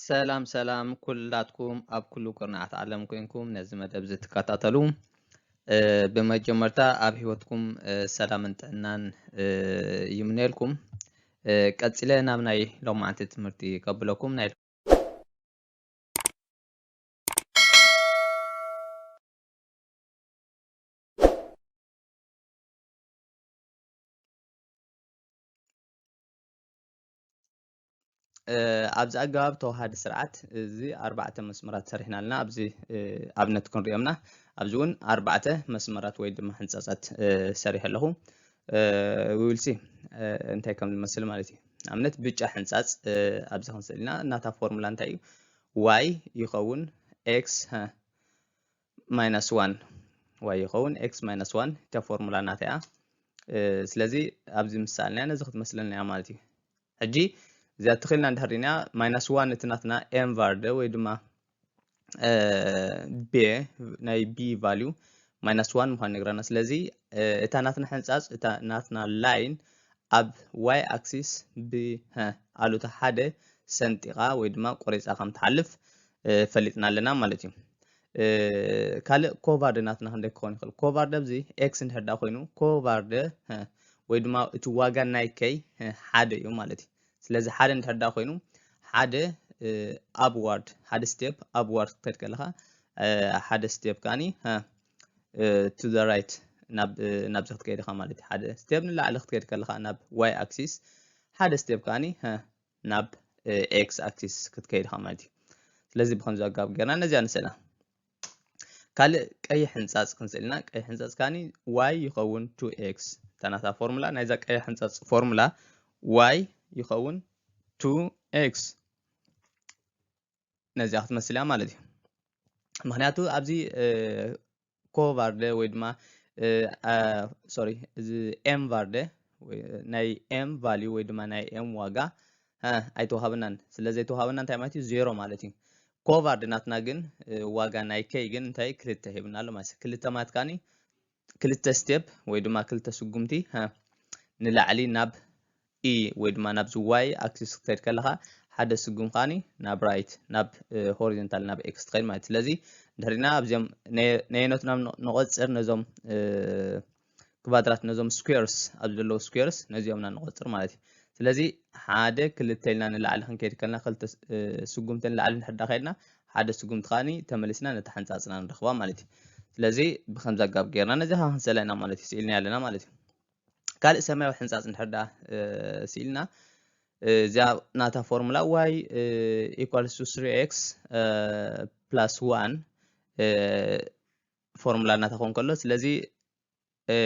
ሰላም ሰላም ኩላትኩም ኣብ ኩሉ ኩርናዓት ዓለም ኮይንኩም ነዚ መደብ ዝትከታተሉ፣ እ፣ ብመጀመርታ ኣብ ህይወትኩም፣ እ፣ ሰላምን ጥዕናን፣ እ፣ ይምነየልኩም። እ፣ ቀጺለ ናብ ናይ ሎማዓንቲ ትምህርቲ ከብለኩም። ናይ እ፣ ኣብዚ ኣገባብ ተዋሃዲ ስርዓት እዚ ኣርባዕተ መስመራት ሰሪሕና ኣለና። ኣብዚ፣ እ፣ ኣብነት ክንሪኦምና። ኣብዚ እውን ኣርባዕተ መስመራት ወይ ድማ ሕንጻጻት፣ እ፣ ሰሪሐ ኣለኹ። እ፣ we will see፣ እ፣ እንታይ ከም ዝመስል ማለት እዩ። ንኣብነት ብጫ ሕንጻጽ፣ እ፣ ኣብዚ ክንስእል ኢና። ናታ ፎርሙላ እንታይ እዩ? ዋይ ይኸውን ኤክስ፣ ሀ፣ ማይናስ ዋን፣ ዋይ ይኸውን ኤክስ ማይናስ ዋን፣ እታ ፎርሙላ ናታ እያ። እ፣ ስለዚ ኣብዚ ምሳልና ነዚ ክትመስለና እያ ማለት እዩ። ሕጂ እዚኣ ትኽልና እንድሕር ዲና፣ ማይናስ ዋን እቲ ናትና ኤም ቫርደ ወይ ድማ፣ እ፣ ቤ፣ ናይ ቢ ቫልዩ ማይናስ ዋን ምዃኑ ነግረና። ስለዚ፣ እ፣ እታ ናትና ሕንጻጽ፣ እታ ናትና ላይን ኣብ ዋይ ኣክሲስ ብ፣ ሀ፣ ኣሉታ ሓደ ሰንጢቓ ወይ ድማ ቆሪጻ ከም ትሓልፍ፣ እ፣ ፈሊጥና ኣለና ማለት እዩ። እ፣ ካልእ ኮቫርደ ናትና ክንደይ ክኸውን ይኽእል? ኮቫርደ ኣብዚ ኤክስ እንድሕር ደኣ ኮይኑ፣ ኮቫርደ፣ ሀ፣ ወይ ድማ እቲ ዋጋ ናይ ከይ፣ ሀ፣ ሓደ እዩ ማለት እዩ። ስለዚ ሓደ እንድሕር ደኣ ኮይኑ፣ ሓደ፣ እ፣ ኣፕዋርድ፣ ሓደ ስቴፕ ኣፕዋርድ ክትከድ ከለኻ፣ እ፣ ሓደ ስቴፕ ከኣኒ፣ ሀ፣ እ፣ to the right፣ ናብ፣ እ፣ ናብዚ ክትከይድ ኢኻ ማለት እዩ። ሓደ ስቴፕ ንላዕሊ ክትከይድ ከለኻ ናብ ዋይ ኣክሲስ፣ ሓደ ስቴፕ ከኣኒ፣ ሀ፣ ናብ፣ እ፣ ኤክስ ኣክሲስ ክትከይድ ኢኻ ማለት እዩ። ስለዚ ብኸምዚ ኣገባብ ጌርና ነዚኣ ንስእላ። ካልእ ቀይሕ ሕንጻጽ ክንስእል ኢና። ቀይሕ ሕንጻጽ ከኣኒ ዋይ ይኸውን ቱ ኤክስ። እታ ናታ ፎርሙላ፣ ናይዛ ቀይሕ ሕንጻጽ ፎርሙላ ዋይ ይኸውን ቱ ኤክስ። ነዚኣ ክትመስል እያ ማለት እዩ። ምኽንያቱ ኣብዚ፣ እ፣ ኮቫርደ ወይ ድማ፣ እ፣ አ፣ ሶሪ፣ እዚ ኤም ቫርደ ወይ ናይ ኤም ቫልዩ ወይ ድማ ናይ ኤም ዋጋ፣ እ፣ ኣይተዋሃበናን። ስለ ዘይተዋሃበና እንታይ ማለት እዩ? ዜሮ ማለት እዩ። ኮቫርደ ናትና ግን፣ እ፣ ዋጋ ናይ ከይ ግን እንታይ ክልተ ሂብና ኣሎ ማለት እዩ። ክልተ ማለት ከኣኒ ክልተ ስቴፕ ወይ ድማ ክልተ ስጉምቲ፣ እ፣ ንላዕሊ ናብ ኢ ወይ ድማ ናብዚ ዋይ ኣክሲስ ክትከይድ ከለኻ ሓደ ስጉም ከኣኒ ናብ ራይት፣ ናብ፣ እ፣ ሆሪዞንታል ናብ ኤክስ ትኸይድ ማለት እዩ። ስለዚ እንድሕር ዲና ኣብዚኦም ነየ-፣ ነየኖት ናብ ን-፣ ንቆጽር ነዞም፣ እ፣ ክባድራት፣ ነዞም ስኩዌርስ፣ ኣብዚ ዘለዉ ስኩዌርስ ነዚኦም ኢና ንቆጽር ማለት እዩ። ስለዚ ሓደ ክልተ ኢልና ንላዕሊ ክንከይድ ከለና ክልተ ስ-፣ እ፣ ስጉምቲ ንላዕሊ እንድሕር ዳ ከይድና ሓደ ስጉምቲ ከኣኒ ተመሊስና ነታ ሕንጻጽና ንረኽባ ማለት እዩ። ስለዚ ብኸምዚ ኣጋብ ጌርና ነዚ ኸዓ ክንስእላ ኢና ማለት እዩ፣ ስኢልና ኣለና ማለት እዩ። ካልእ ሰማያዊ ሕንጻጽ እንድሕር ደኣ፣ እ፣ ስኢልና፣ እ፣ እዚኣ ናታ ፎርሙላ ዋይ፣ እ፣ ኢኳልስ ቱ ስሪ ኤክስ፣ እ፣ ፕላስ ዋን፣ እ፣ ፎርሙላ ናታ ክኸውን ከሎ፣ ስለዚ፣ እ፣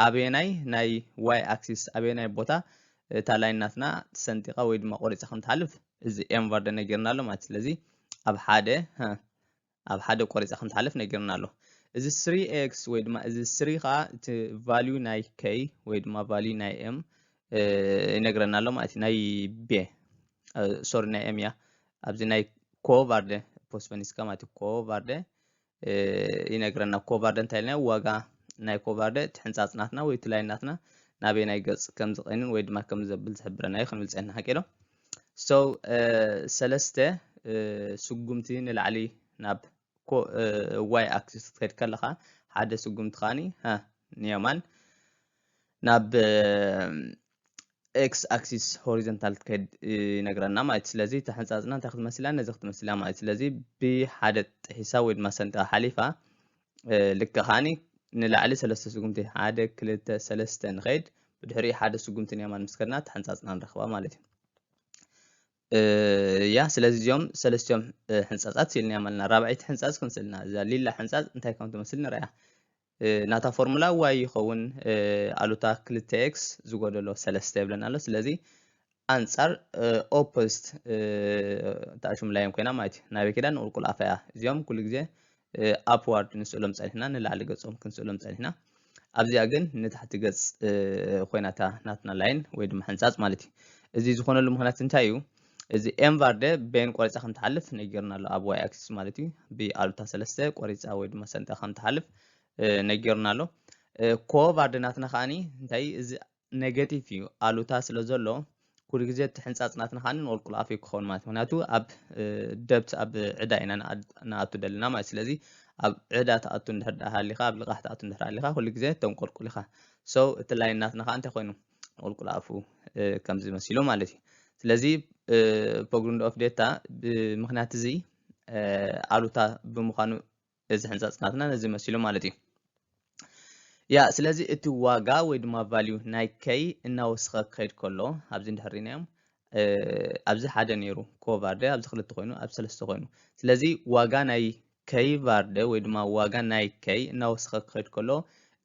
ኣበየናይ ናይ ዋይ ኣክሲስ፣ ኣበየናይ ቦታ እታ ላይን ናትና ተሰንጢቓ ወይ ድማ ቆሪጻ ከም ትሓልፍ እዚ ኤም ቫርደ ነጊርና ኣሎ ማለት። ስለዚ ኣብ ሓደ፣ ሀ፣ ኣብ ሓደ ቆሪጻ ከም ትሓልፍ ነጊርና ኣሎ። እዚ ስሪ ኤክስ ወይ ድማ እዚ ስሪ ኸኣ እቲ ቫልዩ ናይ ከይ ወይ ድማ ቫልዩ ናይ ኤም፣ እ፣ ይነግረና ኣሎ ማለት እዩ። ናይ ቤ፣ እ፣ ሶሪ፣ ናይ ኤም እያ። ኣብዚ ናይ ኮቫርደ ፖስት በኒስካ ማለት እዩ። ኮቫርደ፣ እ፣ ይነግረና። ኮቫርደ እንታይ ኢልና? ዋጋ ናይ ኮቫርደ፣ እቲ ሕንጻጽ ናትና ወይ እቲ ላይን ናትና ናበየናይ ገጽ ከም ዝቐንን ወይ ድማ ከም ዘብል ዝሕብረና እዩ ክንብል ጸኒሕና፣ ሓቂ ዶ? So፣ እ፣ ሰለስተ፣ እ፣ ስጉምቲ ንላዕሊ ናብ ኮ-፣ እ፣ ዋይ ኣክሲስ ክትከድ ከለኻ፣ ሓደ ስጉምቲ ከኣኒ፣ ሀ፣ ንየማን ናብ፣ እ፣ ኤክስ ኣክሲስ ሆሪዞንታል ክትከድ ይነግረና ማለት እዩ። ስለዚ እታ ሕንጻጽና እንታይ ክትመስል እያ? ነዚ ክትመስል እያ ማለት እዩ። ስለዚ ብሓደ ጥሒሳ ወይ ድማ ሰንጢቓ ሓሊፋ፣ እ፣ ልክዕ ከኣኒ ንላዕሊ ሰለስተ ስጉምቲ፣ ሓደ፣ ክልተ፣ ሰለስተ ንኸይድ፣ ብድሕሪኡ ሓደ ስጉምቲ ንየማን ምስ ከድና እታ ሕንጻጽና ንረኽባ ማለት እዩ። እ፣ ያ፣ ስለዚ እዚኦም ሰለስቲኦም፣ እ፣ ሕንጻጻት ስኢልና ማለት ኢና። ራብዐይቲ ሕንጻጽ ክንስእልና፣ እዛ ሊላ ሕንጻጽ እንታይ ከም ትመስል ንርኣያ። እ፣ ናታ ፎርሙላ ዋይ ይኸውን፣ እ፣ ኣሉታ ክልተ ኤክስ ዝጎደሎ ሰለስተ ይብለና ኣሎ። ስለዚ ኣንጻር፣ እ፣ ኦፖዚት፣ እ፣ ታሽም ላይን ኮይና ማለት እዩ። ናበይ ከይዳ? ንቁልቁል ኣፋ እያ። እዚኦም ኩሉ ግዜ፣ እ፣ ኣፕዋርድ ንስእሎም ጸኒሕና፣ ንላዕሊ ገጾም ክንስእሎም ጸኒሕና። ኣብዚኣ ግን ንታሕቲ ገጽ፣ እ፣ ኮይና እታ ናትና ላይን ወይ ድማ ሕንጻጽ ማለት እዩ። እዚ ዝኾነሉ ምኽንያት እንታይ እዩ? እዚ ኤም ቫርደ በየን ቆሪጻ ከም ትሓልፍ ነጊርና ኣሎ፣ ኣብ ዋይ ኣክሲስ ማለት እዩ። ብኣሉታ ሰለስተ ቆሪጻ ወይ ድማ ሰንጣ ከም ትሓልፍ፣ እ፣ ነጊርና ኣሎ። እ፣ ኮ ቫርደ ናትና ከኣኒ እንታይ እዩ? እዚ ኔጌቲቭ እዩ። ኣሉታ ስለ ዘሎ፣ ኩሉ ግዜ እቲ ሕንፃፅ ናትና ከዓኒ ንቁልቁል ኣፍ ክኸውን ማለት እዩ። ምክንያቱ ኣብ ደብት ኣብ ዕዳ ኢና ንኣቱ ደለና ማለት። ስለዚ ኣብ ዕዳ ትኣቱ እንድሕር ደኣ ሃሊኻ፣ ኣብ ልቓሕ ትኣቱ እንድሕር ሃሊኻ፣ ኩሉ ግዜ ተንቆልቁል ኢኻ። So እቲ ላይን ናትና ከዓ እንታይ ኮይኑ ንቁልቁል ኣፉ ከምዚ መሲሉ ማለት እዩ። ስለዚ ፎርግሩንድ ኦፍ ዴታ ብምክንያት እዚ ኣሉታ ብምዃኑ እዚ ሕንፃፅ ናትና ነዚ መሲሉ ማለት እዩ። ያ ስለዚ እቲ ዋጋ ወይ ድማ ቫልዩ ናይ ከይ እናወሰኸ ክኸይድ ከሎ ኣብዚ እንድሕር ሪናዮም ኣብዚ ሓደ ነይሩ ኮቫርደ ኣብዚ ክልተ ኮይኑ ኣብ ሰለስተ ኮይኑ ስለዚ ዋጋ ናይ ከይ ቫርደ ወይ ድማ ዋጋ ናይ ከይ እናወሰኸ ክኸይድ ከሎ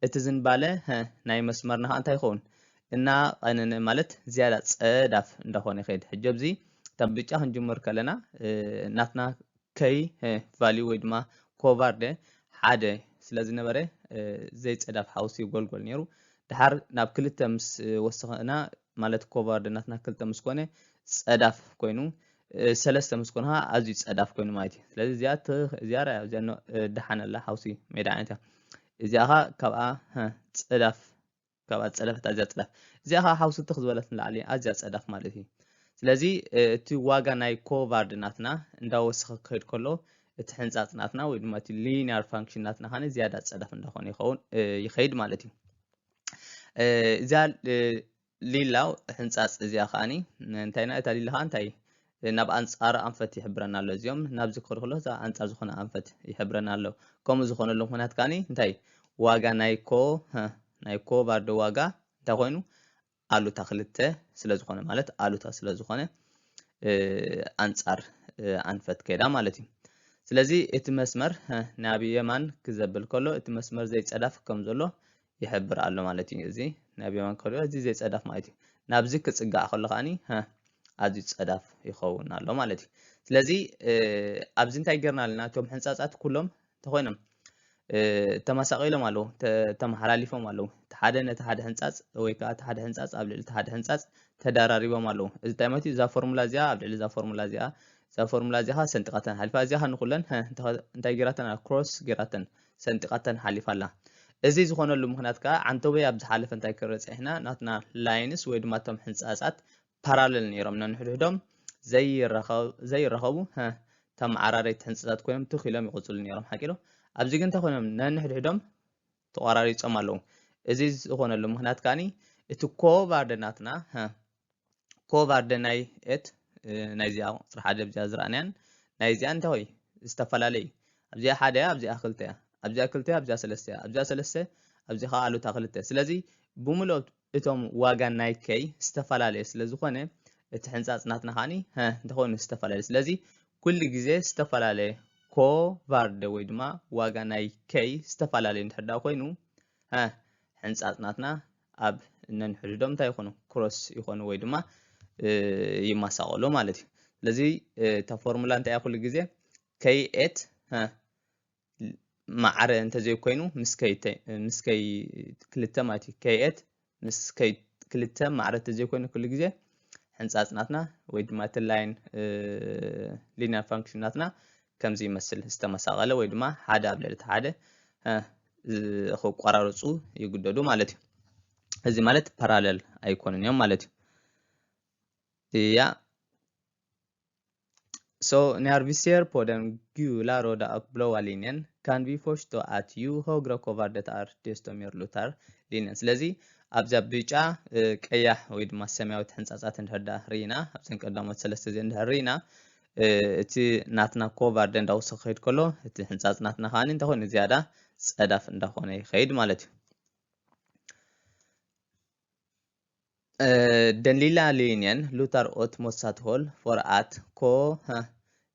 እቲ ዝንባለ ናይ መስመርና ከዓ እንታይ ይኸውን እናቐነነ ማለት ዝያዳ ፀዳፍ እንዳኾነ ይኸይድ። ሕጂ ኣብዚ ካብ ብጫ ክንጅምር ከለና ናትና ከይ ቫልዩ ወይ ድማ ኮቫርደ ሓደ ስለዝነበረ ዘይፀዳፍ ሓውሲ ይጎልጎል ነይሩ። ድሓር ናብ ክልተ ምስ ወሰኸና ማለት ኮቫርደ ናትና ክልተ ምስ ኮነ ፀዳፍ ኮይኑ ሰለስተ ምስ ኮነ ከዓ ኣዝዩ ፀዳፍ ኮይኑ ማለት እዩ። ስለዚ እዚኣ እዚኣ ደሓነላ ሓውሲ ሜዳ ዓይነት እያ። እዚኣ ከዓ ካብኣ ፀዳፍ ካብኣ ፀደፈት ኣዝያ ፀዳፍ እዚኣ ከዓ ሓውሲ ትኽ ዝበለት ንላዕሊ ኣዝያ ፀዳፍ ማለት እዩ። ስለዚ እቲ ዋጋ ናይ ኮቫርድ ናትና እንዳወሰኸ ክኸይድ ከሎ እቲ ሕንፃፅ ናትና ወይ ድማ እቲ ሊኒያር ፋንክሽን ናትና ከዓኒ ዝያዳ ፀዳፍ እንዳኾነ ይኸውን ይኸይድ ማለት እዩ። እዚኣ ሊላ ሕንፃፅ እዚኣ ከዓኒ እንታይ ና እታ ሊላ ከዓ እንታይ ናብ ኣንፃር ኣንፈት ይሕብረና ኣሎ። እዚኦም ናብዚ ክኸዱ ከሎ እዛ ኣንፃር ዝኾነ ኣንፈት ይሕብረና ኣሎ። ከምኡ ዝኾነሉ ምክንያት ከዓኒ እንታይ ዋጋ ናይ ኮ ናይ ኮ ባርዶ ዋጋ እንታይ ኮይኑ ኣሉታ ክልተ ስለዝኾነ ማለት ኣሉታ ስለዝኾነ ኣንፃር ኣንፈት ከይዳ ማለት እዩ። ስለዚ እቲ መስመር ናብ የማን ክዘብል ከሎ እቲ መስመር ዘይፀዳፍ ከም ዘሎ ይሕብር ኣሎ ማለት እዩ። እዚ ናብ የማን ከሎ እዚ ዘይፀዳፍ ማለት እዩ። ናብዚ ክፅጋዕ ከሎ ከዓኒ ኣዝዩ ፀዳፍ ይኸውን ኣሎ ማለት እዩ። ስለዚ ኣብዚ እንታይ ጌርና ኣለና? እቶም ሕንፃፃት ኩሎም እንተኾይኖም ተመሳቒሎም ኣለዉ፣ ተመሓላሊፎም ኣለዉ። እቲ ሓደ ነቲ ሓደ ሕንፃፅ ወይ ከዓ እቲ ሓደ ሕንፃፅ ኣብ ልዕሊ እቲ ሓደ ሕንፃፅ ተደራሪቦም ኣለዉ። እዚ እንታይ ማለት እዩ? እዛ ፎርሙላ እዚኣ ኣብ ልዕሊ እዛ ፎርሙላ እዚኣ እዛ ፎርሙላ እዚኣ ከዓ ሰንጢቓተን ሓሊፋ እዚኣ ከዓ ንኩለን እንታይ ጌራተን ክሮስ ጌራተን ሰንጢቓተን ሓሊፋ ኣላ። እዚ ዝኾነሉ ምክንያት ከዓ ዓንተቦይ ኣብ ዝሓለፈ እንታይ ክርኢ ፀኒሕና ናትና ላይንስ ወይ ድማ እቶም ሕንፃፃት ፓራለል ነይሮም ነንሕድሕዶም ዘይራኸቡ ተመዓራረይቲ ሕንፃፃት ኮይኖም ትኽ ኢሎም ይቕፅሉ ነይሮም ሓቂሎ። ኣብዚ ግን እንታይ ኮይኖም ነንሕድሕዶም ተቋራሪፆም ኣለዉ። እዚ ዝኾነሉ ምክንያት ከዓኒ እቲ ኮቫርደ ናትና ኮቫርደ ናይ ኤት ናይዚኣ ቁፅሪ ሓደ ኣብዚኣ ዝረኣናያን ናይዚኣ እንታይ ወይ ዝተፈላለየ ኣብዚኣ ሓደ እያ ኣብዚኣ ክልተ እያ ኣብዚኣ ክልተ እያ ኣብዚኣ ሰለስተ እያ ኣብዚኣ ሰለስተ ኣብዚ ከዓ ኣሉታ ክልተ ስለዚ ብምልኦ እቶም ዋጋ ናይ ከይ ዝተፈላለየ ስለ ዝኾነ እቲ ሕንፃፅ ናትና ከዓኒ እንተኾይኑ ዝተፈላለየ ስለዚ ኩሉ ግዜ ዝተፈላለየ ኮቫርደ ወይ ድማ ዋጋ ናይ ከይ ዝተፈላለየ እንድሕር ዳ ኮይኑ ሕንፃፅ ናትና ኣብ ነንሕድሕዶም እንታይ ይኾኑ ክሮስ ይኾኑ ወይ ድማ ይመሳቐሉ ማለት እዩ። ስለዚ እታ ፎርሙላ እንታይ እያ ኩሉ ግዜ ከይ ኤት ማዕረ እንተዘይኮይኑ ምስ ከይ ክልተ ማለት እዩ። ከይ ኤት ምስ ከይ ክልተ ማዕረ እንተዘይኮይኑ ኩሉ ግዜ ሕንፃፅ ናትና ወይ ድማ እቲ ላይን ሊኒየር ፋንክሽን ናትና ከምዚ ይመስል ዝተመሳቐለ ወይ ድማ ሓደ ኣብ ልዕሊ እቲ ሓደ ክቋራረፁ ይግደዱ ማለት እዩ። እዚ ማለት ፓራለል ኣይኮኑን እዮም ማለት እዩ። እያ So när vi ser på den gula, röda och blåa linjen kan vi förstå att ju högre kovardet är desto mer lutar linjen. ስለዚ ኣብዛ ብጫ ቀያሕ ወይ ድማ ሰማያዊት ሕንፃፃት እንድሕር ዳ ርኢና ኣብዘን ቀዳሞት ሰለስተ እዚኦ እንድሕር ርኢና እቲ ናትና ኮቫርደ እንዳወሰኸ ክኸይድ ከሎ እቲ ሕንፃፅ ናትና ከዓኒ እንታይ ኮይኑ ዝያዳ ፀዳፍ እንዳኾነ ይኸይድ ማለት እዩ። Den lilla linjen lutar åt motsatt håll för att K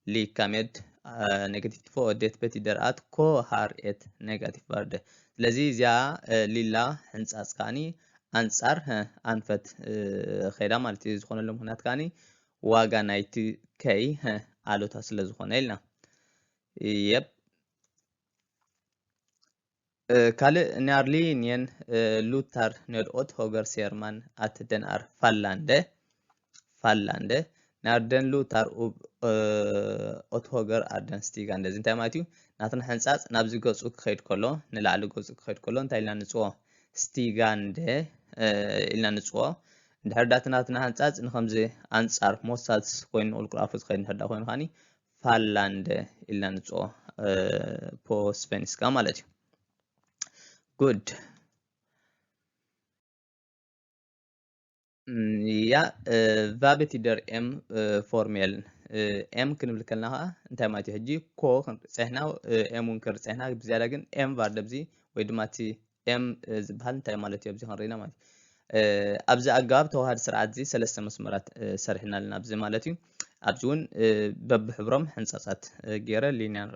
lika med negativ två. Det betyder att K har ett negativt värde. ስለዚ እዚኣ ሊላ ሕንፃፅ ከዓኒ ኣንፃር ኣንፈት ኸይዳ ማለት እዩ። ዝኾነሉ ምክንያት ከዓኒ ዋጋ ናይቲ ከይ ኣሉታ ስለ ዝኾነ ኢልና። የብ ካልእ፣ när linjen lutar nedåt höger ser man att den är fallande. Fallande. När den lutar upp åt höger är den stigande. እዚ እንታይ ማለት እዩ? ናትና ሕንፃፅ ናብዚ ገፁ ክኸይድ ከሎ ንላዕሊ ገፁ ክኸይድ ከሎ እንታይ ኢልና ንፅዎ? ስቲጋንደ ኢልና ንፅዎ። እንድሕር ዳ እቲ ናትና ሕንጻጽ ንኸምዚ ኣንጻር ሞሳትስ ኮይኑ ንቁልቁል ኣፉ ዝኸይድ እንድሕር ዳ ኮይኑ ከዓኒ ፋላንደ ኢልና ንጽዎ ፖስፈንስካ ማለት እዩ። ጉድ። ያ ቫበቲደር ኤም ፎርሜልን ኤም ክንብል ከለና ከዓ እንታይ ማለት እዩ? ሕጂ ኮ ክንርኢ ፀኒሕና፣ ኤም እውን ክንርኢ ፀኒሕና፣ ብዝያዳ ግን ኤም ቫርደብዚ ወይ ድማ እቲ ኤም ዝበሃል እንታይ ማለት እዩ? ኣብዚ ክንርኢና ማለት እዩ። ኣብዚ ኣገባብ ተዋሃዲ ስርዓት እዚ ሰለስተ መስመራት ሰሪሕና ኣለና ኣብዚ ማለት እዩ። ኣብዚ እውን በብሕብሮም ሕንፃፃት ገይረ ሊኒየር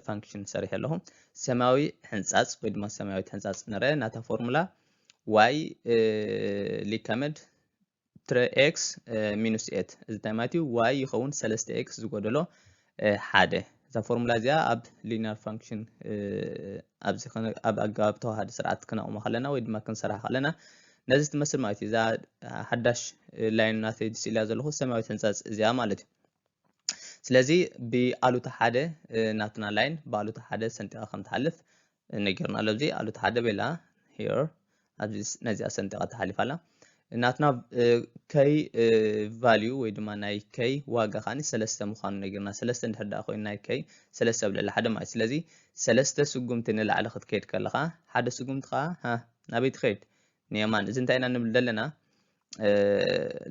ፋንክሽን ሰሪሐ ኣለኹ። ሰማያዊ ሕንፃፅ ወይ ድማ ሰማያዊት ሕንፃፅ ንርአ፣ ናታ ፎርሙላ ዋይ ሊካመድ ትረ ኤክስ ሚኑስ ኤት። እዚ እንታይ ማለት እዩ? ዋይ ይኸውን ሰለስተ ኤክስ ዝጎደሎ ሓደ። እዛ ፎርሙላ እዚኣ ኣብ ሊኒየር ፋንክሽን ኣብዚ ኣብ ኣገባብ ተዋሃዲ ስርዓት ክነቕሞ ከለና ወይ ድማ ክንሰርሓ ከለና ነዚ ትመስል ማለት እዩ። እዛ ሓዳሽ ላይን ናተይ ስኢለያ ዘለኹ ሰማያዊት ሕንፃፅ እዚኣ ማለት እዩ። ስለዚ ብኣሉታ ሓደ ናትና ላይን ብኣሉታ ሓደ ሰንጢቓ ከም ትሓልፍ ነጊርና ኣሎ። ኣብዚ ኣሉታ ሓደ ቤላ ሄር ኣብዚ ነዚኣ ሰንጢቓ ተሓሊፋ ኣላ። ናትና ከይ ቫልዩ ወይ ድማ ናይ ከይ ዋጋ ከዓኒ ሰለስተ ምዃኑ ነጊርና። ሰለስተ እንድሕር ደኣ ኮይኑ ናይ ከይ ሰለስተ ኣብ ልዕሊ ሓደ ማለት እዩ። ስለዚ ሰለስተ ስጉምቲ ንላዕሊ ክትከይድ ከለኻ ሓደ ስጉምቲ ከዓ ናበይ ትኸይድ? ንየማን። እዚ እንታይ ኢና ንብል ዘለና?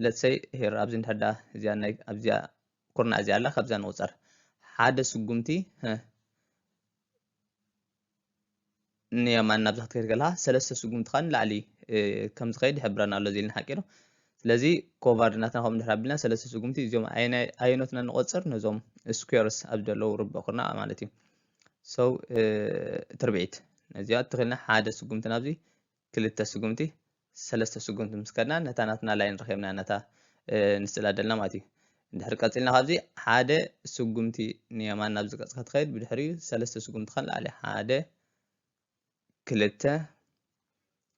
ለትሰይ ሄር ኣብዚ እንድሕር ደኣ እዚኣ ናይ ኣብዚኣ ኩርናዕ እዚኣ ኣላ ካብዛ ንቑፀር ሓደ ስጉምቲ ንየማን ናብዚ ክትከይድ ከለካ ሰለስተ ስጉምቲ ከዓ ንላዕሊ ከም ዝኸይድ ይሕብረና ኣሎ እዚ ኢልና ሓቂሩ። ስለዚ ኮቫርድናትና ከም እንድሕር ኣቢልና ሰለስተ ስጉምቲ እዚኦም ኣየኖትና ንቆፅር ነዞም ስኩዌርስ ኣብ ዘለዉ ርብዕ ኩርናዕ ማለት እዩ። ሰው ትርብዒት ነዚኣ ትኽልና ሓደ ስጉምቲ ናብዚ ክልተ ስጉምቲ ሰለስተ ስጉምቲ ምስ ከድና ነታ ናትና ላይን ረኺብና ነታ ንስእላ ደልና ማለት እዩ። እንድሕር ቀፂልና ካብዚ ሓደ ስጉምቲ ንየማን ናብዚ ገፅ ክትኸይድ ብድሕሪኡ ሰለስተ ስጉምቲ ከን ላዕሊ ሓደ ክልተ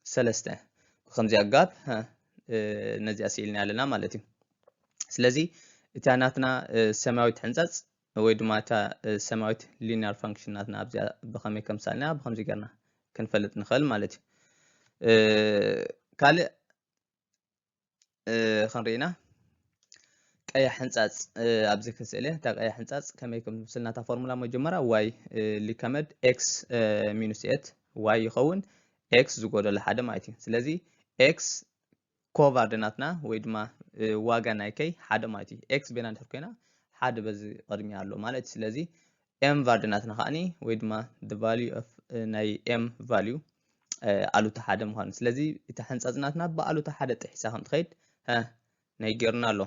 ሰለስተ ብከምዚ ኣጋብ ነዚኣ ስኢልና ኣለና ማለት እዩ። ስለዚ እታ ናትና ሰማያዊት ሕንፃፅ ወይ ድማ እታ ሰማያዊት ሊኒየር ፋንክሽን ናትና ኣብዚኣ ብኸመይ ከም ሳልና ብኸምዚ ጌርና ክንፈልጥ ንኽእል ማለት እዩ። ካልእ ክንርኢና ቀያሕ ሕንፃፅ ኣብዚ ክስእል እየ። እታ ቀያሕ ሕንፃፅ ከመይ ከም ትመስል ናታ ፎርሙላ መጀመርያ ዋይ ሊከመድ ኤክስ ሚኑስ ኤት ዋይ ይኸውን ኤክስ ዝጎደሎ ሓደ ማለት እዩ። ስለዚ ኤክስ ኮቫርድናትና ወይ ድማ ዋጋ ናይ ከይ ሓደ ማለት እዩ። ኤክስ ቤና እንድሕር ኮይና ሓደ በዚ ቅድሚያ ኣሎ ማለት እዩ። ስለዚ ኤም ቫርድናትና ከዓኒ ወይ ድማ value of ናይ ኤም ቫልዩ ኣሉታ ሓደ ምዃኑ። ስለዚ እቲ ሕንፃፅናትና ብኣሉታ ሓደ ጥሒሳ ከም ትኸይድ ነጊርና ኣሎ።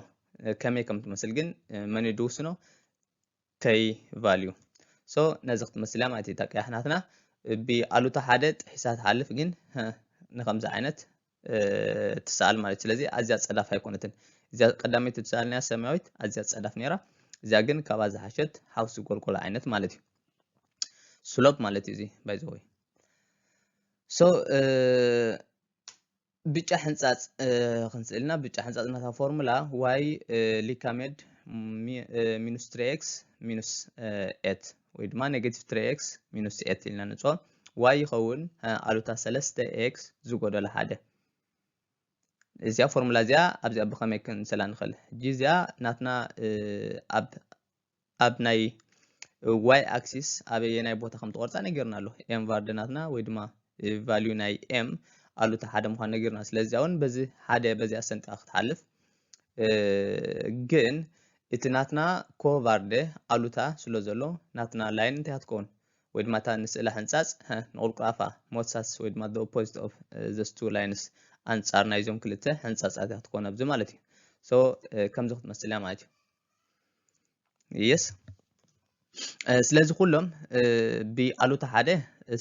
ከመይ ከም ትመስል ግን መን እዩ ድውስኖ? ከይ ቫልዩ። ሶ ነዚ ክትመስል እያ ማለት እዩ። እታ ቀያሕ ናትና ብኣሉታ ሓደ ጥሒሳ ትሓልፍ ግን ንከምዚ ዓይነት ትሰኣል ማለት እዩ። ስለዚ ኣዝያ ፀዳፍ ኣይኮነትን። እዚኣ ቀዳመይቲ ትሰኣል ነያ ሰማያዊት ኣዝያ ፀዳፍ ነይራ። እዚኣ ግን ካብኣ ዝሓሸት ሓውሲ ጎልጎል ዓይነት ማለት እዩ። ስሎፕ ማለት እዩ እዚ ባይ ዘ ወይ። ሶ ብጫ ሕንፃፅ ክንስእልና ብጫ ሕንፃፅ ናታ ፎርሙላ ዋይ ሊካሜድ ሚኑስ ትሪ ኤክስ ሚኑስ ኤት ወይ ድማ ኔጌቲቭ ትሪ ኤክስ ሚኑስ ኤት ኢልና ንፅኦ። ዋይ ይኸውን ኣሉታ ሰለስተ ኤክስ ዝጎደሎ ሓደ። እዚኣ ፎርሙላ እዚኣ ኣብዚኣ ብኸመይ ክንስእላ ንኽእል? ሕጂ እዚኣ ናትና ኣብ ኣብ ናይ ዋይ ኣክሲስ ኣበየናይ ቦታ ከም ትቆርፃ ነጊርና ኣሎ። ኤም ቫርደ ናትና ወይ ድማ ቫልዩ ናይ ኤም ኣሉታ ሓደ ምዃኑ ነጊርና። ስለዚ እውን በዚ ሓደ በዚኣ ሰንጢቓ ክትሓልፍ ግን እቲ ናትና ኮቫርደ ኣሉታ ስለ ዘሎ ናትና ላይን እንታይ ክትከውን ወይ ድማ እታ ንስእላ ሕንፃፅ ንቁልቁላፋ ሞሳስ ወይ ድማ the opposite of those two lines ኣንፃር ናይዞም ክልተ ሕንፃፃት ክትኮን ኣብዚ ማለት እዩ። ሶ ከምዚ ክትመስል እያ ማለት እዩ። የስ ስለዚ ኩሎም ብኣሉታ ሓደ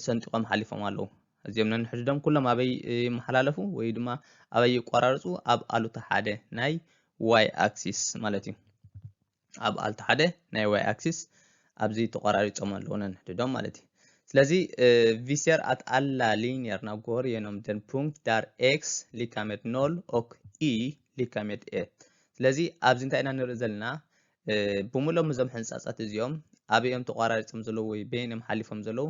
ሰንጢቆም ሓሊፎም ኣለዉ። እዚኦም ነንሕድዶም ኩሎም ኣበይ ይመሓላለፉ ወይ ድማ ኣበይ ይቆራርፁ? ኣብ ኣሉታ ሓደ ናይ ዋይ ኣክሲስ ማለት እዩ። ኣብ ኣሉታ ሓደ ናይ ዋይ ኣክሲስ ኣብዚ ተቆራሪፆም ኣለዉ ነንሕድዶም ማለት እዩ። ስለዚ ቪሰር ኣት ኣላ ሊኒየር ናብ ጎር የኖም ደን ፑንክት ዳር ኤክስ ሊካሜድ ኖል ኦክ ኢ ሊካሜድ ኤ። ስለዚ ኣብዚ እንታይ ኢና ንርኢ ዘለና? ብምሎም እዞም ሕንፃፃት እዚኦም ኣበይ እዮም ተቋራሪፆም ዘለዉ ወይ በየን እዮም ሓሊፎም ዘለዉ?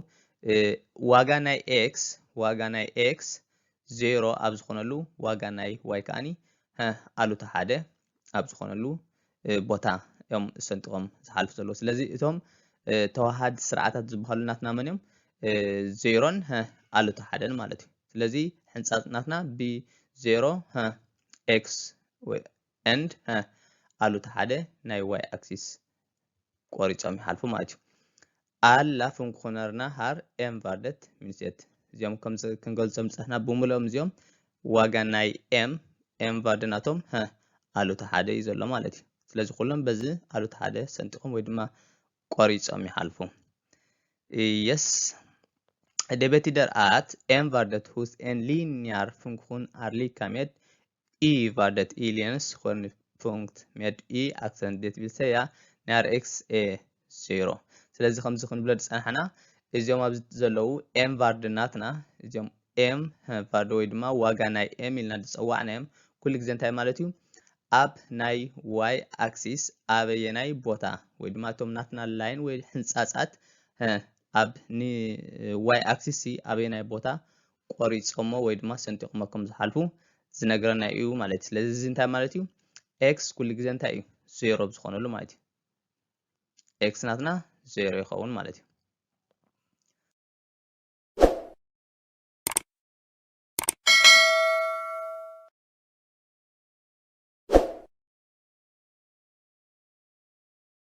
ዋጋ ናይ ኤክስ ዋጋ ናይ ኤክስ ዜሮ ኣብ ዝኾነሉ ዋጋ ናይ ዋይ ከዓኒ ኣሉታ ሓደ ኣብ ዝኾነሉ ቦታ እዮም ሰንጥቆም ዝሓልፉ ዘለዉ። ስለዚ እቶም ተዋሃድ ስርዓታት ዝበሃሉ ናትና መን እዮም? ዜሮን ኣሉታ ሓደን ማለት እዩ። ስለዚ ሕንፃፅ ናትና ብ ዜሮ x and ኣሉታ ሓደ ናይ y axis ቆሪፆም ይሓልፉ ማለት እዩ። Alla funktionerna har en värdet minus ett። እዚኦም ከም ክንገልፆም ዝፀናሕና ብምልኦም እዚኦም ዋጋ ናይ m m värde ናቶም ኣሉታ ሓደ እዩ ዘሎ ማለት እዩ። ስለዚ ኩሎም በዚ ኣሉታ ሓደ ሰንጢቆም ወይ ድማ ቆሪፆም ይሓልፉ። Yes. Det betyder att m värdet hos en lineär funktion är lika med y värdet i linjens skärningspunkt med y axeln, det vill säga när x är ዜሮ። ስለዚ ከምዚ ክንብሎ ዝፀናሕና እዚኦም ኣብዚ ዘለዉ m värde ናትና እዚኦም m värde ወይ ድማ ዋጋ ናይ m ኢልና ዝፀዋዕናዮም ኩሉ ግዜ እንታይ ማለት እዩ? ኣብ ናይ y axis ኣበየናይ ቦታ ወይ ድማ እቶም ናትና line ወይ ሕንፃፃት ኣብ y axis ኣበየናይ ቦታ ቆሪፆሞ ወይ ድማ ሰንጢቆሞ ከም ዝሓልፉ ዝነግረና እዩ ማለት እዩ። ስለዚ እዚ እንታይ ማለት እዩ? x ኩሉ ግዜ እንታይ እዩ? ዜሮ ኣብ ዝኾነሉ ማለት እዩ። x ናትና ዜሮ ይኸውን ማለት እዩ።